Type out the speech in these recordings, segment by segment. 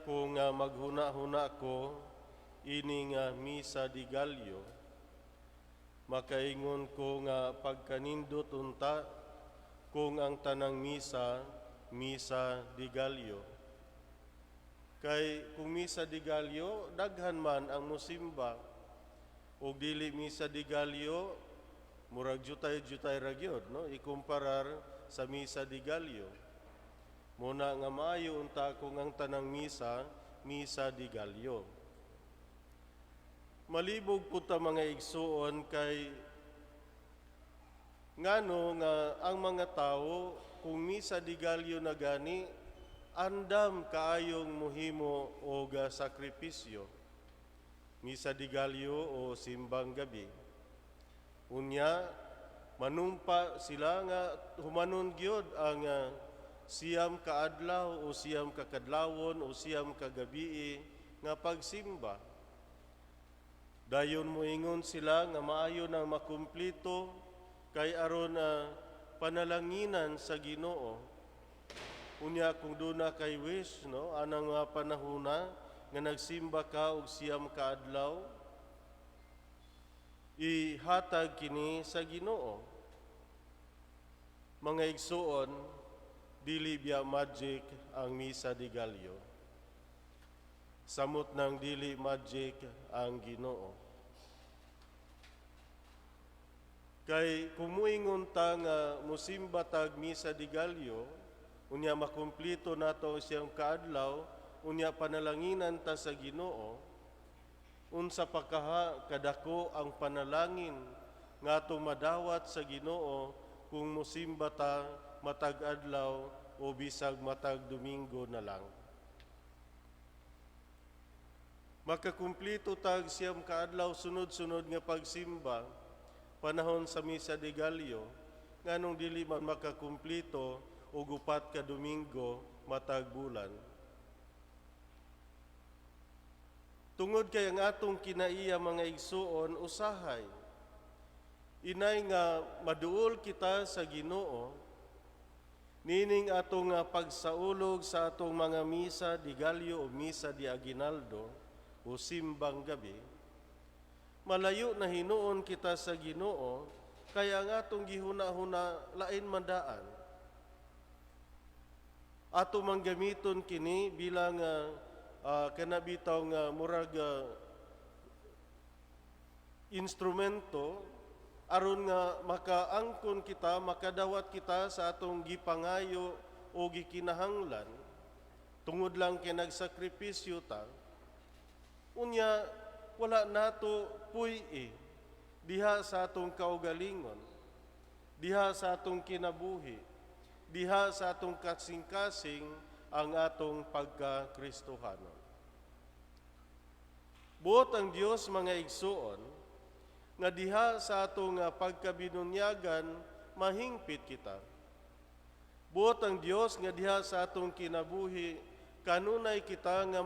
kung maghuna-huna ko ini nga Misa de Gallo, makaingon ko nga pagkanindot unta kung ang tanang misa, Misa de Gallo. Kay kung Misa de Gallo, daghan man ang musimba. Ug dili Misa de Gallo, murag jutay-jutay ra gyud, no? Ikumparar sa Misa de Gallo. Muna nga maayo unta kung ang tanang misa, Misa de Gallo. Malibog pud ta, mga igsuon, kay ngano nga ang mga tao, kung Misa de Gallo na gani, andam kaayong muhimo og sakripisyo. Misa de Gallo o Simbang Gabi. Unya manumpa sila nga humanon gyud ang 9 ka adlaw o 9 ka kadlawon o 9 ka gabii nga pagsimba. Dayon moingon sila nga maayo nang makumplito kay aron na panalanginan sa Ginoo. Unya kung duna kay wish, no, anang nga panahona nga nagsimba ka og 9 ka adlaw, ihatag kini sa Ginoo. Mga igsuon, dili biya magic ang Misa de Gallo. Samot nang dili magic ang Ginoo. Kay kung muingon ta nga musimba tag Misa de Gallo, unya makumplito nato ang 9 kaadlaw, unya panalanginan ta sa Ginoo, unsa pa kaha kadako ang panalangin nga atong madawat sa Ginoo kung musimba ta matag adlaw o bisag matag Domingo na lang? Makakumplito tag 9 kaadlaw sunod-sunod nga pagsimba panahon sa Misa de Gallo, nganong dili man makakumplito og 4 ka Domingo matag bulan? Tungod kay ang atong kinaiya, mga igsuon, usahay inay nga maduol kita sa Ginoo, nining atong nga pagsaulog sa atong mga Misa de Gallo o Misa de Aguinaldo o Simbang Gabi, malayo na hinuon kita sa Ginoo kaya ang atong gihuna-huna lain man daan. Ato mang gamiton kini bilang kana bitaw nga murag instrumento aron nga makaangkon kita, makadawat kita sa atong gipangayo o gikinahanglan tungod lang kay nagsakripisyo ta. Unya wala nato puy-i diha sa atong kaugalingon, diha sa atong kinabuhi, diha sa atong kasing-kasing ang atong pagka-Kristohanon. Buot ang Dios, mga igsuon, nga diha sa atong pagkabinunyagan mahingpit kita. Buot ang Dios nga diha sa atong kinabuhi kanunay kita nga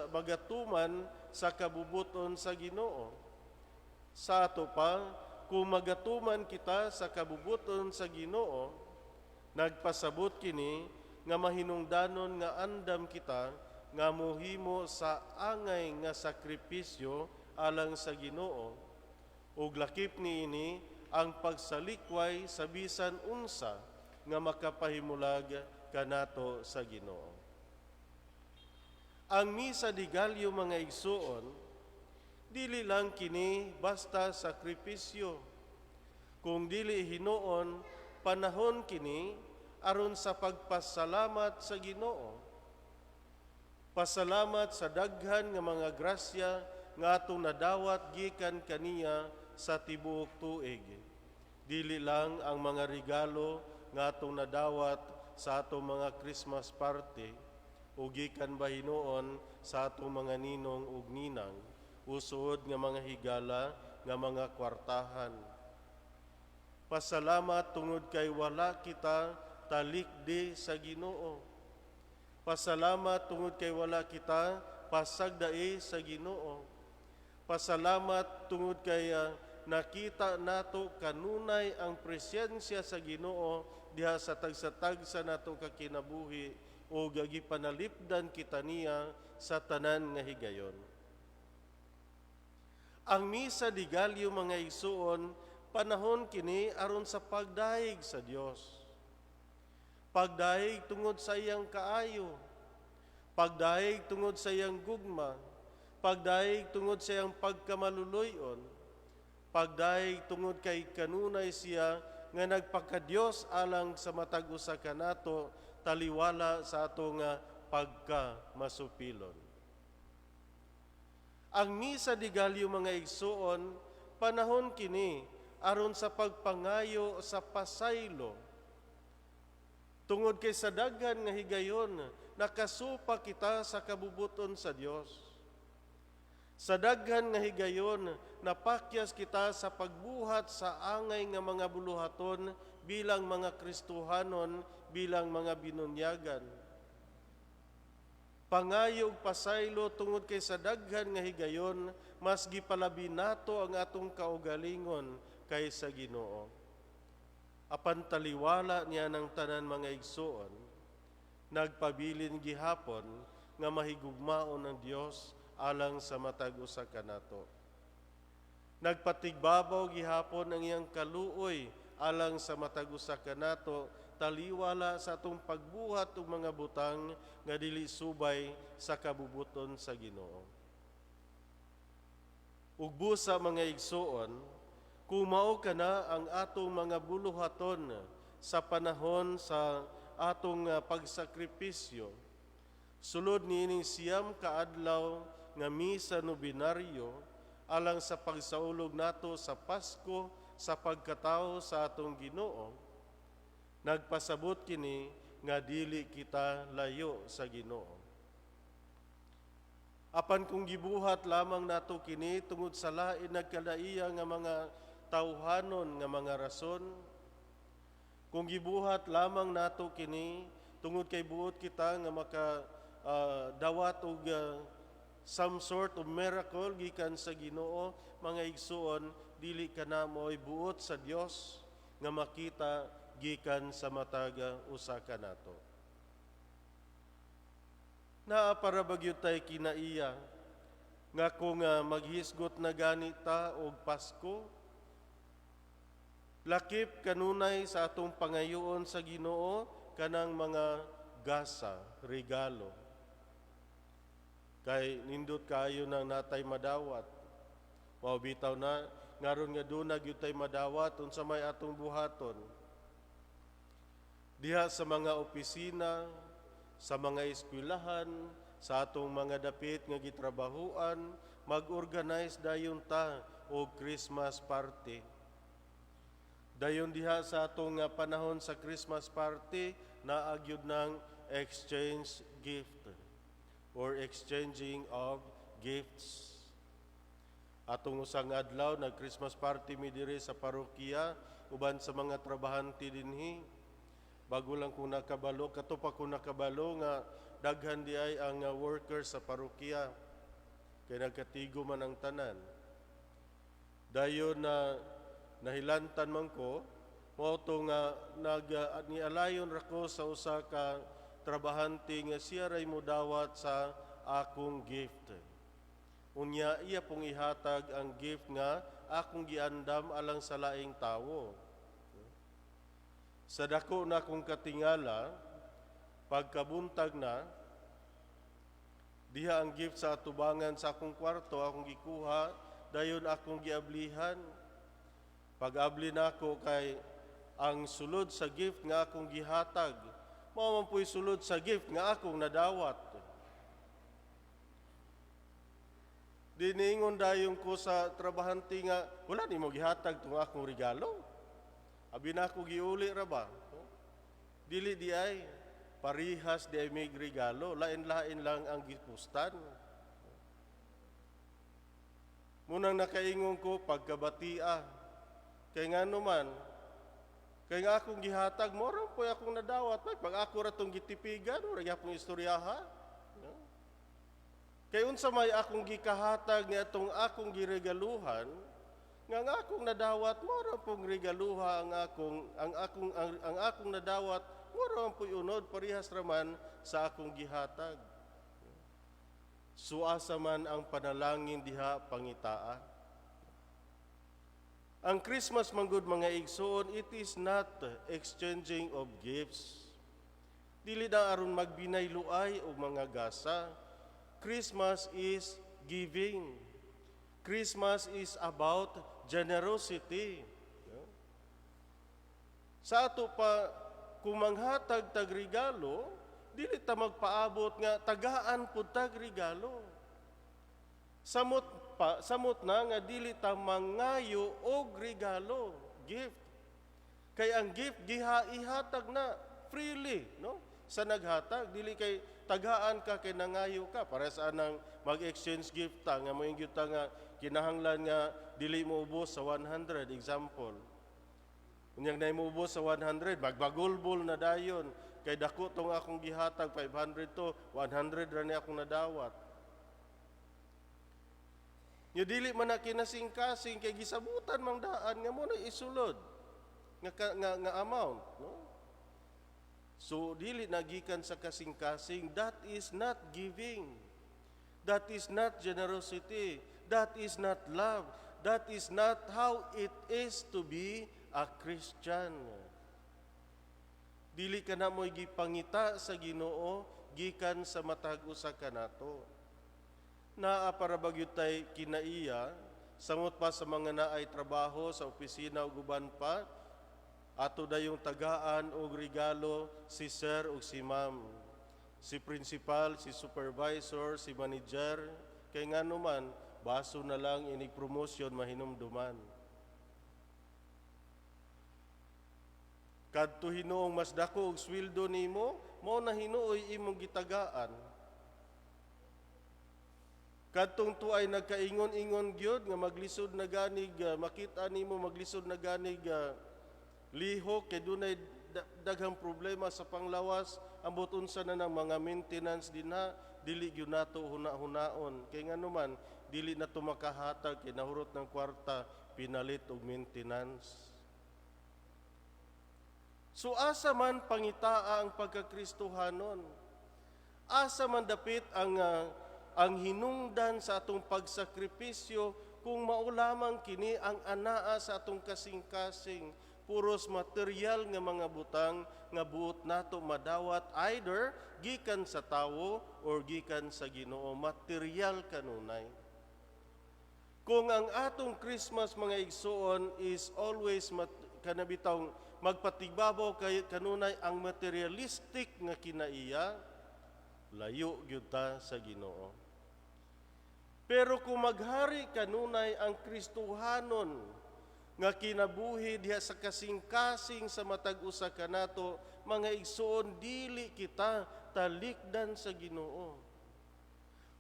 magatuman sa kabubuton sa Ginoo. Sa ato pa, kung magatuman kita sa kabubuton sa Ginoo, nagpasabot kini nga mahinungdanon nga andam kita nga mohimo sa angay nga sakripisyo alang sa Ginoo. Ug lakip niini ang pagsalikway sa bisan unsa nga makapahimulag kanato sa Ginoo. Ang Misa de Gallo, mga igsuon, dili lang kini basta sakripisyo. Kung dili hinuon panahon kini aron sa pagpasalamat sa Ginoo. Pasalamat sa daghan nga mga grasya nga atong nadawat gikan kaniya sa tibuok tuig. Dili lang ang mga regalo nga atong nadawat sa atong mga Christmas party o gikan ba hinuon sa atong mga ninong ug ninang, usod nga mga higala nga mga kwartahan. Pasalamat tungod kay wala kita talikdi sa Ginoo. Pasalamat tungod kay wala kita pasagdai sa Ginoo. Pasalamat tungod kay nakita nato kanunay ang presensya sa Ginoo diha sa tagsa-tagsa nato ka kinabuhi O gipanalipdan kita niya sa tanan nga higayon. Ang Misa de Gallo, mga igsuon, panahon kini aron sa pagdayeg sa Dios. Pagdayeg tungod sa iyang kaayo, pagdayeg tungod sa iyang gugma, pagdayeg tungod sa iyang pagkamaluluyon, pagdayeg tungod kay kanunay siya nga nagpakadiyos alang sa matag usa kanato, taliwala sa ato nga pagka masupilon. Ang Misa de Gallo, mga igsuon, panahon kini aron sa pagpangayo sa pasaylo. Tungod kay sa daghan nga higayon, nakasupa kita sa kabubuton sa Dios. Sa daghan nga higayon, napakyas kita sa pagbuhat sa angay nga mga buluhaton bilang mga Kristohanon, bilang mga binunyagan. Pangayo og pasaylo tungod kay sa daghan nga higayon, mas gipalabi nato ang atong kaugalingon kaysa Ginoo. Apan taliwala niya ng tanan, mga igsuon, nagpabilin gihapon nga mahigugmaon ng Dios alang sa matag usa kanato. Nagpatigbabaw gihapon ang iyang kaluoy alang sa matag usa kanato, taliwala sa atong pagbuhat og mga butang nga dili subay sa kabubuton sa Ginoo. Ug busa, mga igsuon, kung mao kana ang atong mga buluhaton sa panahon sa atong pagsakripisyo, sulod niining 9 ka adlaw nga misa nobinaryo alang sa pagsaulog nato sa Pasko sa pagkatao sa atong Ginoo, nagpasabot kini nga dili kita layo sa Ginoo. Apan kung gibuhat lamang nato kini tungod sa lain nagkalaiya nga mga tawhanon nga mga rason, kung gibuhat lamang nato kini tungod kay buot kita nga maka dawat og some sort of miracle gikan sa Ginoo, mga igsuon, dili kana mo'y buot sa Dios nga makita gikan sa matag usa kanato. Naa para ba gyud tay kinaiya nga kung maghisgot na gani ta og Pasko, lakip kanunay sa atong pangayoon sa Ginoo kanang mga gasa, regalo? Kay nindot kaayo nang natay madawat. Mao bitaw na ngaron nga duna gyud tay madawat, unsa may atong buhaton? Diha sa mga opisina, sa mga eskwelahan, sa atong mga dapit nga gitrabahuan, mag-organize dayon ta og Christmas party. Dayon diha sa atong nga panahon sa Christmas party, naa gyud ng exchange gift or exchanging of gifts. Atong usang adlaw, nag Christmas party mi diri sa parokya uban sa mga trabahante dinhi. Bago lang kong nakabalo, kato pa ko nakabalo nga daghan di ay ang workers sa parokya. Kay nagkatigo man ang tanan. Dayon na nahilantan man ko, mao to nga nag nialayon ra ko sa usa ka trabahante nga siya ray modawat sa akong gift. Unya iya pong ihatag ang gift nga akong giandam alang sa laing tawo. Sa dako na akong katingala, pagkabuntag na, diha ang gift sa atubangan sa akong kwarto, akong gikuha, dayon akong giablihan. Pag-abli nako, kay ang sulod sa gift nga akong gihatag, mao man po'y sulod sa gift nga akong nadawat. Diningon dayon ko sa trabahante nga, "Wala nimo gihatag tong akong regalo. Abi na ako giuli ra ba?" Dili di ay, parihas di ay may regalo, lain-lain lang ang gipustan. Munang nakaingon ko pagkabatia. Kay ngano man, kay nga akong gihatag, mao ra po'y akong nadawat. May pag ako ra tong gitipigan, wala gyapong istoryaha. No? Kay unsa may akong gikahatag ni atong akong giregaluhan, nga ang akong nadawat mao ra pong regaluha ang akong nadawat. Mura ang puy-unod, parehas raman sa akong gihatag. So asa man ang panalangin diha pangitaa? Ang Christmas manggod, mga igsoon, it is not exchanging of gifts. Dili na aron magbinayluay o mga gasa. Christmas is giving. Christmas is about generosity. Sa ato pa, kung manghatag tag regalo, dili ta magpaabot nga tagaan pud tag regalo. Samot pa, samot na nga dili ta mangayo og regalo, gift. Kay ang gift giha ihatag na freely, no? Sa naghatag, dili kay tagaan ka kay nangayo ka para sa anang mag-exchange gift ta nga moingon ta nga kinahanglan nga dili mo ubos sa 100, example. Unyang na mo ubos sa 100, magbagulbol na dayon. Kay dako tong akong gihatag, 500 to, 100 ra ni akong nadawat. Nya dili man na kinasing-kasing kay gisabutan mang daan nga mo na isulod nga amount, no? So dili nagikan sa kasing-kasing, that is not giving. That is not generosity. That is not love. That is not how it is to be a Christian. Dili ka na mo'y gipangita sa Ginoo gikan sa matag usa kanato. Naa para ba gyud tay kinaiya, samot pa sa mga naay trabaho sa opisina ug uban pa, ato dayong tagaan og regalo si sir ug si ma'am, si principal, si supervisor, si manager, kay ngano man baso na lang inig promotion mahinumduman. Kadto hinuong mas dako og sweldo nimo, mao na hinuoy imong gitagaan. Kadtong tuay nagkaingon-ingon gyud nga maglisod na ganig makita nimo maglisod na ganig lihok kay dunay daghang problema sa panglawas, ambot unsa na ng mga maintenance dinha, dili gyud nato huna-hunaon kay ngano man dili na to makahatag kay nahurot ng kwarta pinalit og maintenance. So asa man pangitaa ang pagkakristohanon? Asa man dapit ang hinungdan sa atong pagsakripisyo kung mao lamang kini ang anaa sa atong kasing-kasing, puros material nga mga butang nga buot nato madawat either gikan sa tawo or gikan sa Ginoo, material kanunay? Kung ang atong Christmas, mga igsoon, is always kanabitong magpatigbabaw kay kanunay ang materialistic nga kinaiya, layo gyud ta sa Ginoo. Pero kung maghari kanunay ang Kristohanon nga kinabuhi diha sa kasing-kasing sa matag usa kanato, mga igsoon, dili kita talikdan sa Ginoo.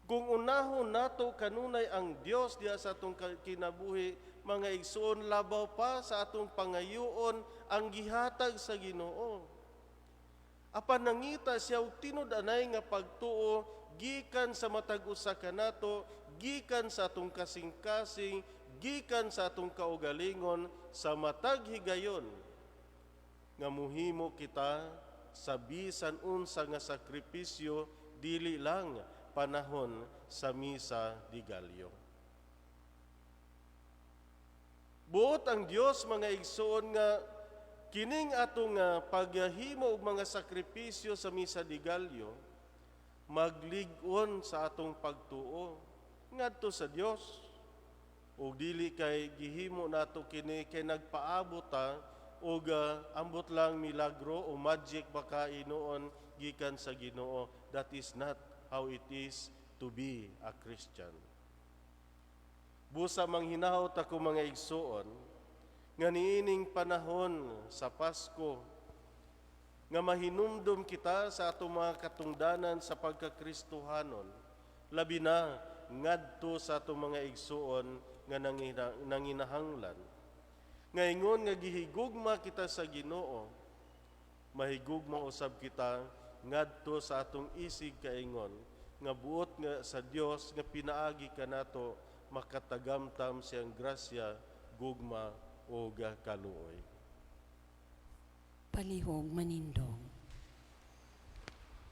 Kung unahon nato kanunay ang Dios diha sa atong kinabuhi, mga igsoon, labaw pa sa atong pangayoon ang gihatag sa Ginoo. Apan nangita siya og tinud-anay nga pagtuo gikan sa matag usa kanato, gikan sa atong kasing-kasing, gikan sa atong kaugalingon sa matag higayon nga muhimo kita sa bisan unsa nga sakripisyo, dili lang panahon sa Misa de Gallo. Buot ang Dios, mga igsoon, nga kining atong paghimo og mga sakripisyo sa Misa de Gallo maglig-on sa atong pagtuo ngadto sa Dios ug dili kay gihimo nato kini kay nagpaabot ta og ambot lang milagro o magic baka inoon gikan sa Ginoo. That is not how it is to be a Christian. Busa manghinahot ako, mga igsoon, nga niining panahon sa Pasko nga mahinumdum kita sa atong mga katungdanan sa pagkakristohanon, labi na ngadto sa atong mga igsoon nga nanginahanglan. Ngaingon nga gihigugma kita sa Ginoo, mahigugma usab kita ngadto sa atong isig kaingon nga buot nga sa Dios nga pinaagi kanato makatagamtam siyang grasya, gugma ug kaluoy. Palihog manindog.